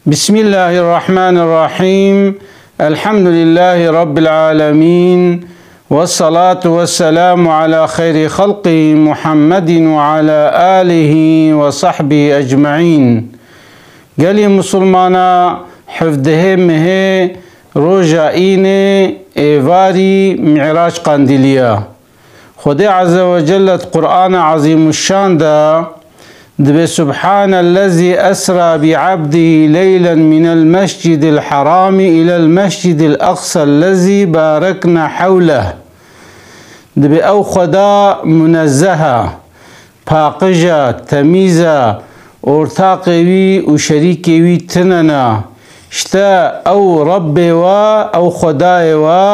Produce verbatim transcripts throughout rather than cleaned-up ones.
بسم الله الرحمن الرحيم. الحمد لله رب العالمين. والصلاة والسلام على خير خلقه محمد وعلى آله وصحبه أجمعين. Gelî Musulmana, hevdehê mehê, roja înê, êvarî Mi'rac qandîlî ya. Xwedê Azze ve Celle di Qur'ana Azîmuşşan de dibê: سبحان الذي أسرى بعبده ليلا من المسجد الحرام إلى المسجد الأقصى الذي باركنا حوله. Dibê ew Xweda munezzeh e, paqij e, temîz e, ortaqê wî û şerîkê wî tune ne. Îşte ew Rebbê we, ew Xwedayê we,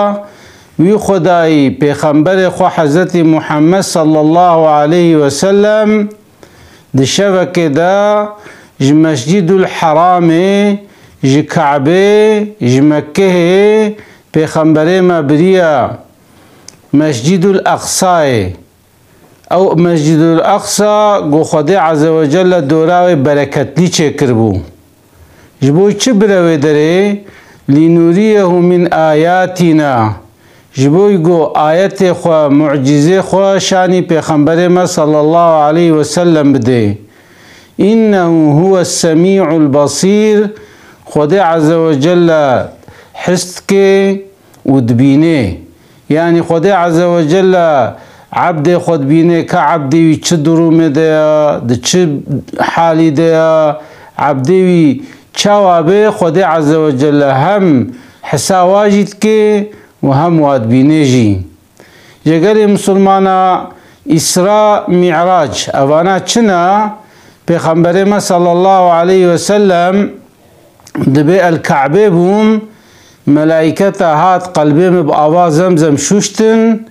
wî Xwedayî Pêxemberê xwe Hezretî Muhammed sallallahu aleyhi ve sellem di şevekê de ji Mescîdul Heramê, ji Kabê, ji Mekkehê Pêxemberê me biriye Mescîdul Eqsayê. Ew Mescîdul Eqsa ku Xwedê Azze ve Celle dora wê bereketlî çêkiribû. Ji bo çi bire wê derê? لنريه من آياتنا. Ji bo ku ayetê xwe, mucîzê xwe şanî Pêxemberê me sallallahu aleyhi ve sellem bidê. إنه هو السميع البصير. Xwedê Azze ve Celle his dike û dibîne. Yanî Xwedê Azze ve Celle ebdê xwe dibîne ka ebdê wî çi durumê de ya, di çi halî de ya, ebdê wî çawa be, Xwedê Azze ve Celle hem hisa wa jî dike û hem wa dibîne jî. Ji gelê Musulmana, Îsra, Mi'rac, evana çi ne? Pêxemberê me sallallahu aleyhi ve sellem dibê el Kabê bûm, melaîketa hat qelbê min bi ava Zemzem şûştin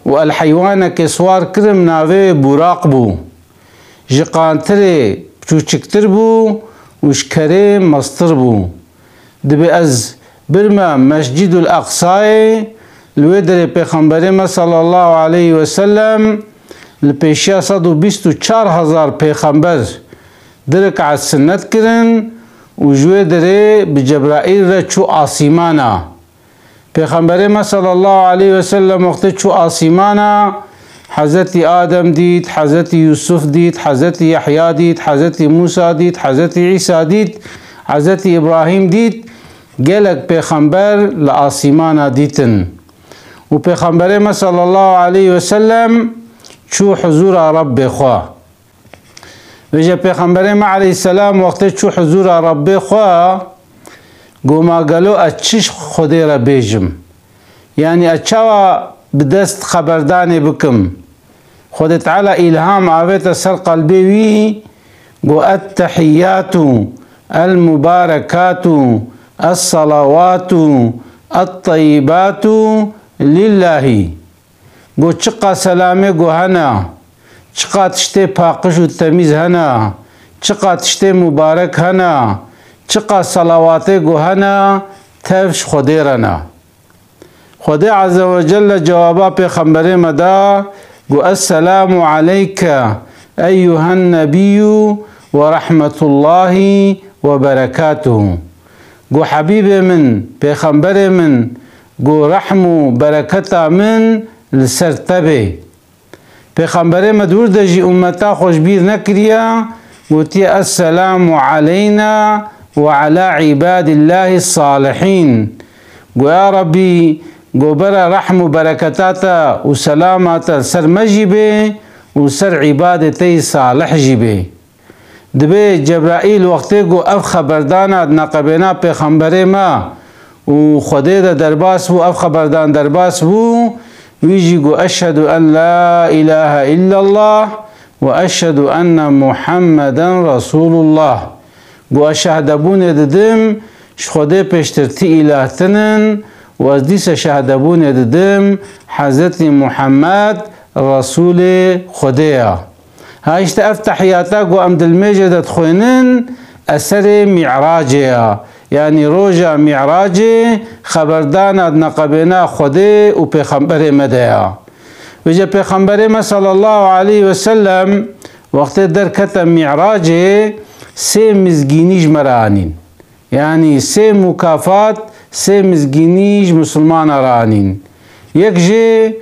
û el heywanekê siwar kirim, navê wê Buraq bû. Ji qantirê çûçiktir bû û ji kerê mestir bû. Dibê ez birme Mescîdul Eqsayê, li wê derê Pêxemberê me sallallahu aleyhi ve sellem li pêşiya sed û bîst û çar hezar pêxember du rekat sinnet kirin û ji wê derê bi Cebraîl re çû asîmana. Pêxemberê me sallallahu aleyhi ve sellem wextê çû asîmana, Hezretî Adem dît, Hezretî Yusuf dît, Hezretî Yehya dît, Hezretî Musa dît, Hezretî Îsa dît, Hezretî Îbrahîm dît, gelek pêxember li asîmana dîtin. Û Pêxemberê me sallallahu aleyhi ve sellem çû huzûra Rebbê xwe. Vêce Pêxemberê me aleyhisselam wextê çû huzûra Rebbê xwe, got, ma gelo ez çi ji Xwedê re bêjim? Yanî ez çawa bi dest xeberdanê bikim? Xwedê Teala îlham avête ser qelbê wî, got, التحيات المباركات الصلوات الطيبات لله. Got, çiqa selamê got hene, çiqa tiştê paqij û temîz hene, çiqa tiştê mubarek hene, çiqa selawatê got hene, tev ji Xwedê re ne. Xwedê Azze ve Celle cewaba Pêxemberê me da, got, السلام عليك أيها النبي ورحمة الله وبركاته. Got, Hebîbê min, Pêxemberê min, got, rehm û bereketa min li ser te bê. Pêxemberê me di wir de jî ummeta xwe ji bîr nekiriye, gotiye, السلام علينا وعلى عباد الله الصالحين. Got, ya Rebbî, got, bere rehm û bereketa te û selama te li ser me jî bê û li ser îbadê te yî salih jî bê. Dibê Cebraîl wextê ku ev xeberdana di neqebêna Pêxemberê me û Xwedê de derbas bû, ev xeberdan derbas bû, wî jî got, أشهد أن لا إله إلا الله وأشهد أن محمدا رسول الله. Got, ez şehdebûnê didim, ji Xwedê pêştir ti îlah tinin û ez dîsa şehdebûnê didim, Hezretî Muhammed Resûlê Xwedê ya. Ha, îşte ev tehiyata ku em di limêjê de dixwênin, eserê Mi'racê ya. Yanî roja Mi'racê, xeberdana di neqebêna Xwedê û Pêxemberê me de ya. Vêce Pêxemberê me sallallahu aleyhi ve sellem wextê derkete Mi'racê, sê mizgînî ji me re anîn. Yanî sê mukafat, sê mizgînî ji misilmana re anîn. Yek jê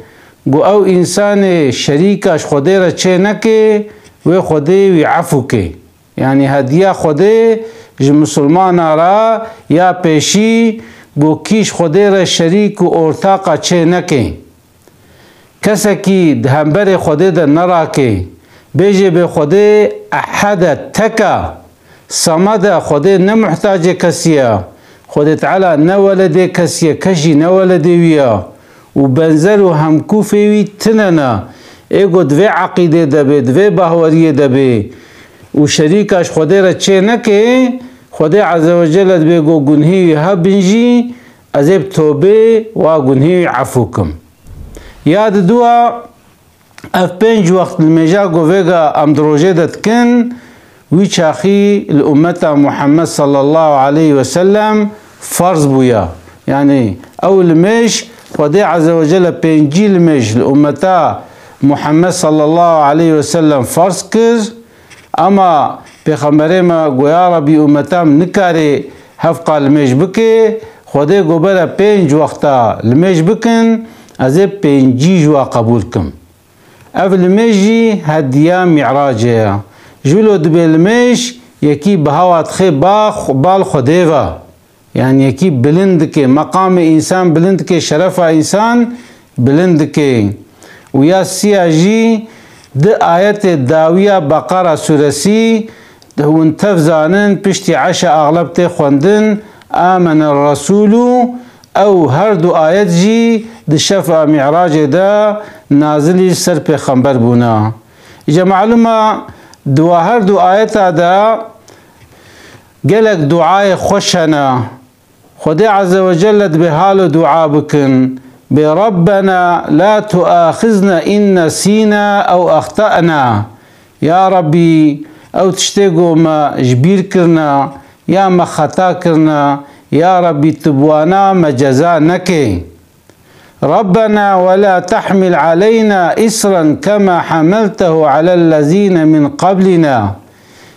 got, ew însanê şerîka ji Xwedê re çê neke, wê Xwedê wî efû ke. Yanî hediya Xwedê ji misilmana re ya pêşî got, kî ji Xwedê re şerîk û ortaqa çê neke. Kesekî di hemberê Xwedê de nerake, bêjê bê Xwedê Ehed e, tek e, Semed e, Xwedê ne muhtacê kesî ye. Xwedê Teala ne weledê kesî ye, kes jî ne weledê wî ye. Û benzer û hemkûfê wî tine ne. Ê got di vê eqîdê de bê, di vê bahweriyê de bê û şerîka ji Xwedê re çê neke, Xwedê Azze ve Celle dibê got gunhê wî hebin jî, ez ê bi tobê wa gunhê wî efû kim. Ya di dua, ev pênc wext nimêja ku vêga em di rojê de dikin, wî çaxî li ummeta Muhammed sallallahu aleyhi ve sellem farz bûya. Yanî ew limêj Xwedê Azze ve Celle pêncî limêj li ummeta Muhammed sallallahu aleyhi ve sellem farz kir. Ama Pêxemberê me got, ya Rabbî, ummeta min nikarê hevqa limêj bike. Xwedê got, bere pênc wexta limêj bikin, ez ê pêncî ji wa qebûl kim. Ev limêj jî hediya Mî'racê ye. Ji wilo dibê limêj yekî bi hewa dixe ba, bal Xwedê ve. Yanî yekî bilind dike, meqamê însan bilind dike, şerefa însan bilind dike. Û ya siya jî di ayetê dawiya Beqara sûresî, hûn tev zanin, piştî eşa axleb tê xwendin, Amene Resûlû, ew her du ayet jî di şefa Mî'racê de nazilî ser pêxember bûna. Îca malûm e, di wa her du ayeta de gelek duayê xweş hene. Xwedê Azze ve Celle dibê halo dua bikin, bê Rabbena la tuaxizna in nesîna ew exta'na. Ya Rabbî, ew tiştê ku me ji bîr kirina, ya me xeta kirina, ya Rabbî, tu bi wana me ceza neke. Rabbena ve la tahmil aleyna isran kema hamaltehu alellezîne min qablina.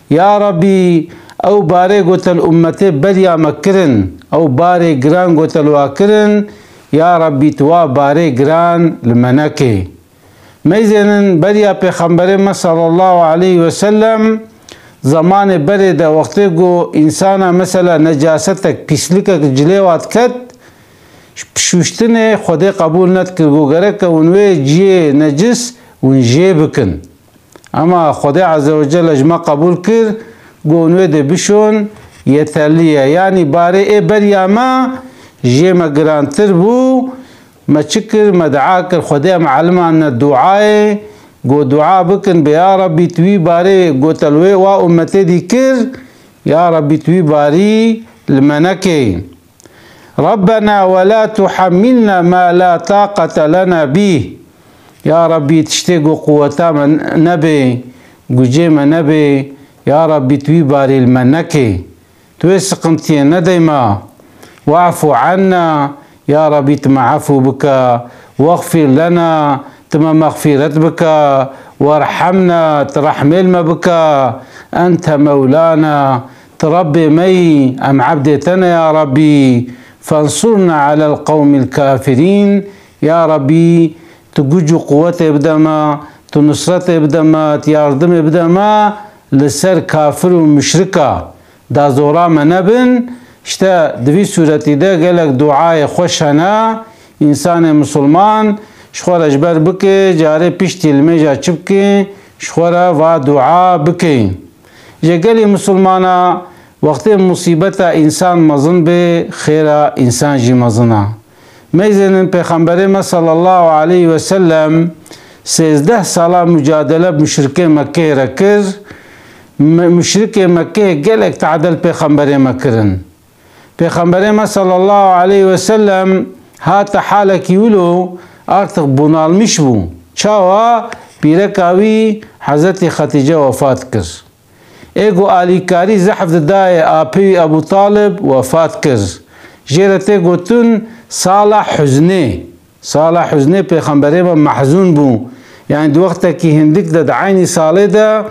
Ya Rabbî, ew barê ku te li ummetê beriya me kirin, ew barê giran ku te li wa kirin, ya Rabbî, tu wa barê giran li me neke. Meyzênin beriya Pêxemberê me sallallahu aleyhi ve sellem, zemanê berê de wextê ku însana mesela necasetek, pîslikek cilê wa diket, pişûştinê Xwedê qebûl nedikir, got, gereke hûn wê ciyê necis hûn jê bikin. Ema Xwedê Azze ve Celle ji me qebûl kir, got, hûn wê dê bişon, yeterlî ye. Yanî barê ê beriya me jê me girantir bû, me çi kir? Me dua kir. Xwedê em elimandine duayê, got, dua bikin, bê, ya Rabbî, tu wî barê, got, te li wê wa ummetê dî kir, ya Rabbî, tu wî barî li me neke. Rabbena ve la tuhammilna ma la taqete lena bih. Ya Rabbî, tiştê ku quweta me nebe, gucê me nebe, ya Rabbî, tu wî barî li me neke. Tu wê siqintiyê nedey me. Wa'fu anna, ya Rabbî, tu me efû bike. Wexfir lena, tu me mexfîret bike. Werhamna, tu rehmê li me bike. Ente mewlana, tu Rebbê me yî, em ebdê te ne ya Rebbî. Fensurna alel qewmil kafirîn, ya Rebbî, tu guc û quwetê bide me, tu nusretê bide me, tu yardimê bide me li ser kafir û muşrika. Da zora me nebin. Îşte di vî sûretî de gelek duayê xweş hene. Însanê misilman ji xwe re ji ber bike, carê piştî li mêja çi bike, ji xwe re va dua bike. Ji gelî misilmana wextê musîbeta însan mezin bê, xêra însan jî mezin e. Meyzênin Pêxemberê me sallallahu aleyhi ve sellem sêzdeh sala mucadele bi muşrikê Mekkeyê re kir. Me-, muşrikê Mekkeyê gelek tehdel Pêxemberê me kirin. Pêxemberê me sallallahu aleyhi ve sellem hate halekî wilo artık bunalmiş bû. Çawa? Pîreka wî Hezretî Xetîce wefat kir. Ê ku alîkarî zehf didayê apê wî Ebû Talib wefat kir. Jê re tê gotin sala huznê. Sala huznê Pêxemberê me mehzûn bû. Yanî di wextekî hindik de di eynî salê de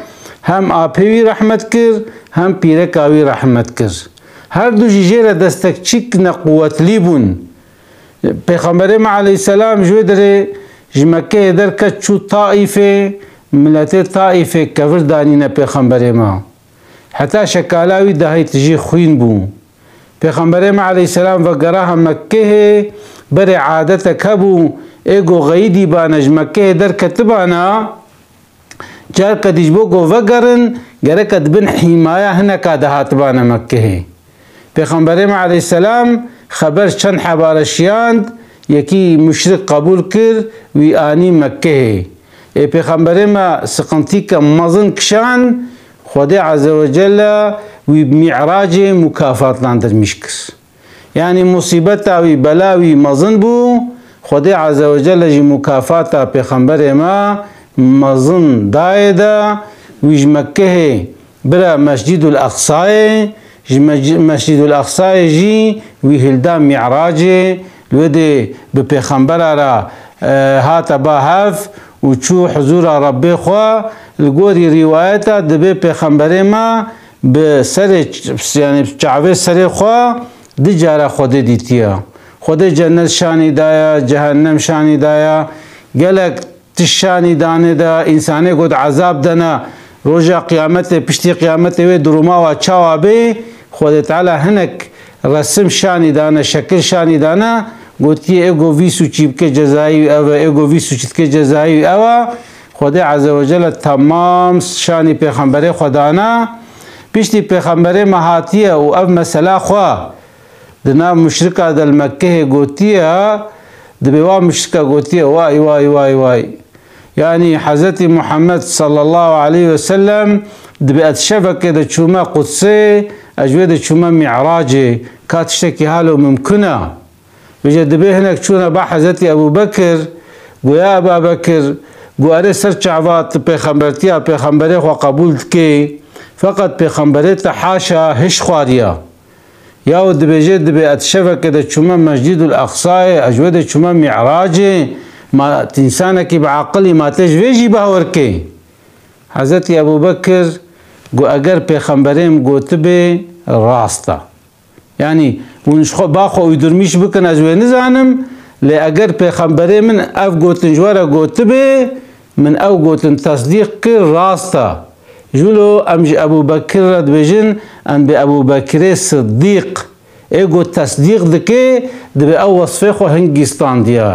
hem apê wî rehmet kir, hem pîreka wî rehmet kir. Her du jî jê re destekçîk ne quwetlî bûn. Pêxemberê me aleyhisselam ji wê derê ji Mekkeyê derket çû Taîfê, miletê Taîfê kevir danîne pêxemberê me. Heta şekala wî dahî tijî xwîn bû. Pêxemberê me aleyhisselam vegeraha Mekkehê berê adetek hebû, ê go xeyidîbane ji Mekkehê derketibana, carke dî ji bo go vegerin, gereke di bin hîmaya hineka de hatibane Mekkehê. Pêxemberê me aleyhisselam xeber çend hebare şiyand, yekî muşrik qebûl kir, wî anî Mekkehê. Ê pêxemberê me siqintîke mezin kişand, Xwedê Azze ve Celle wî bi Mi'racê mukafatlandirmîş kir. Yanî musîbeta wî, bela wî mezin bû, Xwedê Azze ve Celle jî mukafata pêxemberê me mezin dayê de, wî ji Mekkehê bire Mescîdul Eqsayê, ji Mec-, Mescîdul Eqsayê jî wî hilda Mi'racê, li wê dê bi pêxembera re, e, hate ba hev û çû huzûra Rebbê xwe. Li gorî rîwayeta dibê pêxemberê me bi serê ç-, yanî çavê serê xwe du cara Xwedê dîtiye. Xwedê cennet şanî daye, cehennem şanî daye. Gelek tişt şanî dane de, însanê got ezab dene. Roja qiyametê, piştî qiyametê wê duruma wa çawa bê? Xwedê Teala hinek resim şanî dane, şekil şanî dane. Gotiye, ê go vî sûcî bike cezayî wî ev e, ê go vî sûcî dike cezayî wî ew e. Xwedê Azze ve Celle temam şanî pêxemberê xwe dane. Piştî pêxemberê me hatiye û ev mesela xwe di nav muşrika de li Mekkehê gotiye, dibê wa muşrika gotiye, way, way, way, way. Yanî Hezretî Muhammed sallallahu aleyhi ve sellem dibê ez şevekê de çûme Qudsê, ez ji wê de çûme Mi'racê. Ka tiştekî halo mimkun e? Vêce dibê hinek çûne ba Hezretî Ebû Bekir, goya Eba Bekir, got erê ser çava tu pêxembertiya pêxemberê xwe qebûl dikê, feqet pêxemberê te haşa hiş xwariya. Yaw dibêje, dibê ez şeveke de çûme Mescîdul Eqsayê, ez ji wê de çûme Mi'racê, ma tu însanekî bi aqilî, ma tê ji vê jî bawer kê? Hezretî Ebû Bekir got, eger pêxemberê min gotibê, rast e. Yanî hûn ji xwe ba xwe uydurmîş bikin, ez wê nizanim, lê eger pêxemberê min ev gotin ji we re gotibê, min ew gotin tesdîq kir, rast e. Ji wilo em ji Ebû Bekir re dibêjin, em bi Ebû Bekirê Siddîq, ê got tesdîq dike, dibê ew wesfê xwe hingî standiye.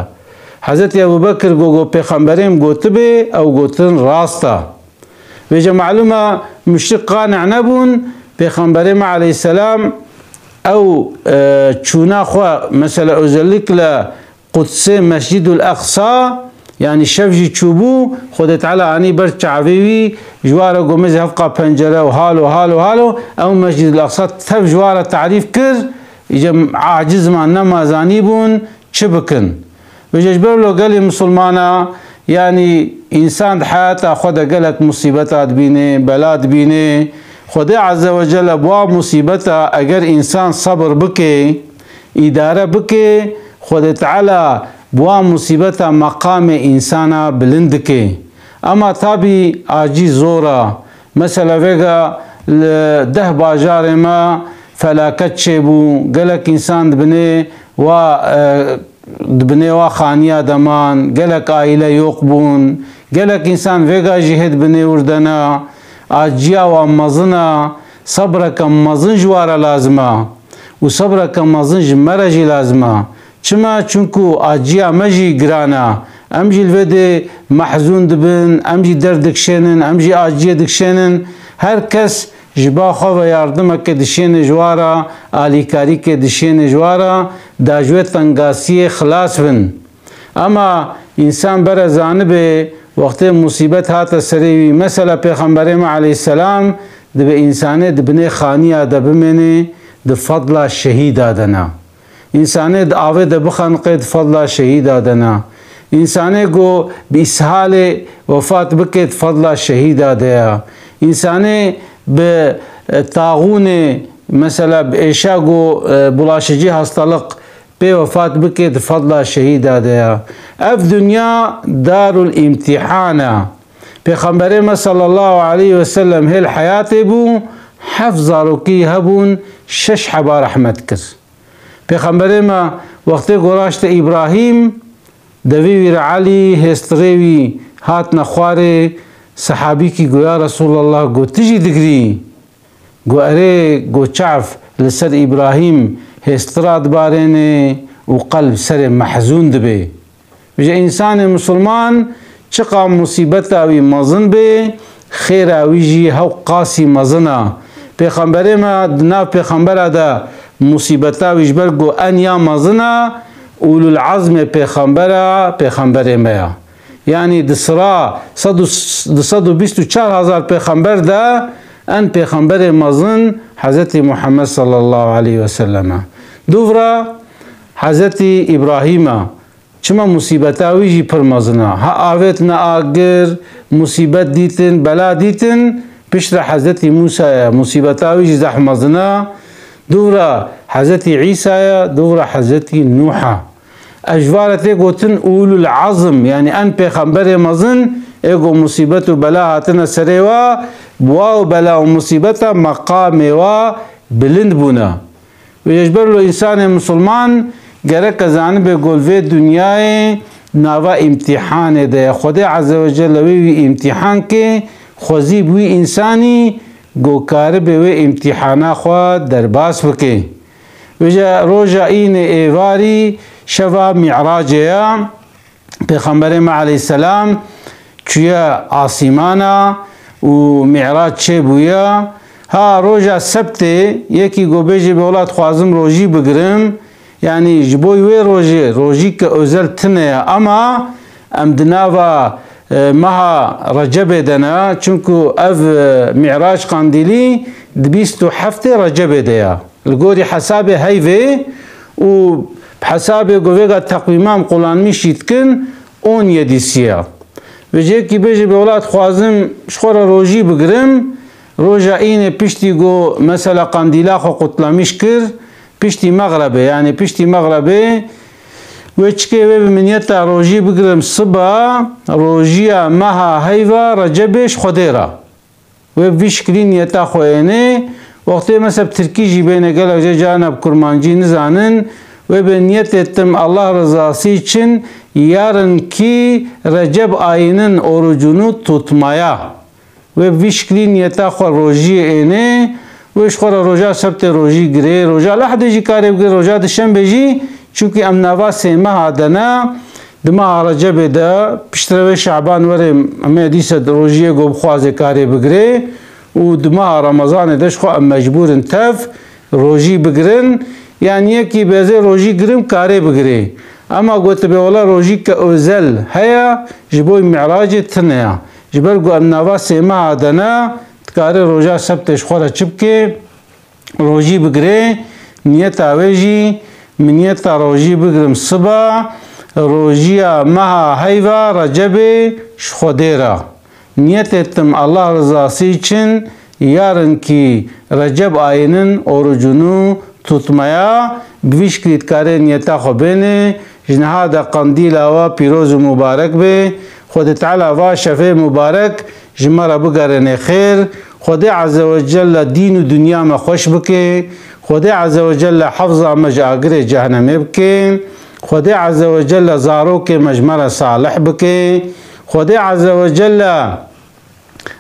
Hezretî Ebû Bekir got, got pêxemberê min gotibê, ew gotin rast e. Vêce malûm e, muşrik qane nebûn, pêxemberê me aleyhisselam ew, e, çûna xwe, mesela özellikle Qudsê Mescîdul Eqsa, yanî şev jî çûbû, Xwedê Teala anî ber çavê wî, ji wa re got, mezê hevqa pencere û halo, halo, halo, ew Mescîdul Eqsa tev ji wa re tarîf kir, îce aciz man, nema zanîbûn çi bikin. Vêce ji ber lo gelê misilmana, yanî însan di heyata xwe de gelek musîbeta dibîne, bela dibîne. Xwedê Azze ve Celle bi wa musîbeta eger însan sebir bike, îdare bike, Xwedê Teala bi wa musîbeta meqamê însana bilind dike. Ema tabî acî zor e. Mesela vêga li deh bajarê me felaket çêbû, gelek însan dibinê wa, e, dibinê wa xaniya de man, gelek aîle yoq bûn, gelek însan vêga jî hê dibinê wir de ne, aciya wa mezin e, sebreke mezin ji wa re lazim e û sebreke mezin ji me re jî lazim e. Çima? Çunku aciya me jî giran e. Em jî li vê dê mehzûn dibin, em jî derd dikişênin, em jî aciyê dikişênin. Her kes ji ba xwe ve yardimeke dişêne ji wa re, alîkarîke dişêne ji wa re, da ji wê tengasiyê xilas bin. Ema însan bere zanibe, wextê musîbet hate serê wî, mesela Pêxemberê me aleyhisselam, dibê însanê di binê xaniya de bimêne, di fedla şehîda de ne. Însanê di avê de bixeniqê, di fedla şehîda de ne. Însanê ku bi îshalê wefat bike, di fedla şehîda de ye. Însanê bi, e, taxûnê, mesela bi êşa ku, e, bulaşıcı hastalık pê wefat bike, di fedla şehîda de ye. Ev dinya darul îmtîhan e. Pêxemberê me sallallahu aleyhi ve sellem hê li heyatê bû, Heft zarokî hebûn, şeş heba rehmet kir. Pêxemberê me wextê ku raşte Îbrahîm, devê wî re Elî, hêstirê wî hatine xwarê, sehabîkî got, "Ya Resûlallah, got tu jî digirî?" Got, "Erê, got çav li ser Îbrahîm hêstira dibarêne û qelb serê mehzûn dibe." Vêje însanê misilman çiqa musîbeta wî mezin bê, xêra wî jî hew qasî mezin a. Pêxemberê me, di nav pêxembera de musîbeta wî ji ber ku en ya mezin a, ulul azmê pêxembera, pêxemberê me ya. Yanî di sira sed û, di sed û bîst û çar hezar pêxember de en pêxemberê mezin Hezretî Muhammed sallallahu aleyhi ve sellem e. Dûvra Hezretî Îbrahîm e. Çima musîbeta wî jî pir mezin e. Ha avêtine agir, musîbet dîtin, bela dîtin, piştre Hezretî Mûsa ye, musîbeta wî jî zehf mezin e. Dûvra Hezretî Îsa ye, dûvra Hezretî Nûh e. Ev ji vare tê gotin ulul azm, yanî en pêxemberê mezin, ê ku musîbet û bela hatine serê wa, bi wa û bela û musîbeta meqamê wa bilind bûne. Vêje ji ber lo însanê misilman gereke zanibe ku li vê dinyayê nava îmtîhanê de ye. Xwedê Azze ve Celle wê wî îmtîhan ke, xwezî bi wî însanî ku karibe wê îmtîhana xwe derbas bike. Vêje roja înê êvarî şeva Mî'racê ye. Pêxemberê me aleyhisselam çûye asîmana û Mî'rac çêbûye. Ha roja sebtê yekî ku bêje, "Bi wela dixwazim rojî bigirim." Yanî ji bo wê rojê, rojîke özel tune ye, ama em di nava, e, meha Recebê de ne, çunku ev, e, Mî'rac qandîlî di bîst û heftê Recebê de ye. Li gorî hesabê heyvê û bi hesabê ku vêga teqwîma em qulanmîş jî dikin, on yedîsî ye. Vêje yekî bêje, "Bi wela dixwazim ji xwe re rojî bigirim." Roja înê piştî ku mesela qandîla xwe qutlamîş kir, piştî mexrebê, yanî piştî mexrebê wê çikê wê bi min niyeta rojî bigirim siba rojiya meha heyva Recebê ji Xwedê re. Wê bi vî şiklî niyeta xwe ênê. Wextê mesela bi tirkî jî bêne, gelek jê carna bi kurmancî nizanin. Wê bê niyetê tim Allah rızası için yarınki Recep ayının orucunu tutmaya. Wê bi vî şiklî niyeta xwe rojiyê ênê. Wê ji xwe re roja sebtê rojî girê. Roja lehdê jî karê bigirê, roja dişembê jî. Çunkî em nava sê meha de ne. Di meha Recebê de, piştre wê Şaban were, em ê dîsa di rojiyê ku bixwaze karê bigirê û di meha Remezanê de ji xwe em mecbûr in tev rojî bigirin. Yanî yekî bêze rojî girim karê bigirê. Ema gotibê wela rojîke özel heye, ji bo Mî'racê tune ye. Ji ber ku em nava sê meha de ne, dikarê roja sebtê ji xwe re çi bike? Rojî bigirê, niyeta wê jî, "Min niyeta rojî bigirim siba rojiya meha heyva Recebê ji Xwedê re. Niyet ettim Allah rızası için yarınki Recep ayının orucunu tutmaya." Bi vî şiklî dikarê niyeta xwe bêne. Ji niha de qandîla we pîroz û mubarek be. Xwedê Teala va şevê mubarek ji me re bigerêne xêr. Xwedê Azze ve Celle dîn û dinya me xweş bike. Xwedê Azze ve Celle hefza me ji agirê cehennemê bike. Xwedê Azze ve Celle zarokê me ji me re salih bike. Xwedê Azze ve Celle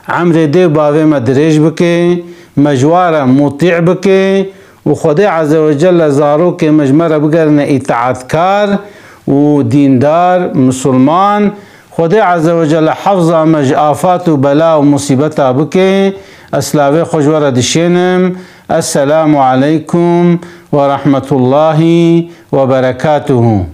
emrê dê û bavê me dirêj bike, me ji wa re mutî bike û Xwedê Azze ve Celle zarokê me ji me re bigerine îtaatkar û dîndar, misilman. Xwedê Azze ve Celle hefza me ji afat û bela û musîbeta bike. Ez silavê xwe ji we re dişênim. Esselamu aleykum ve rahmetullahi ve berekatuhu.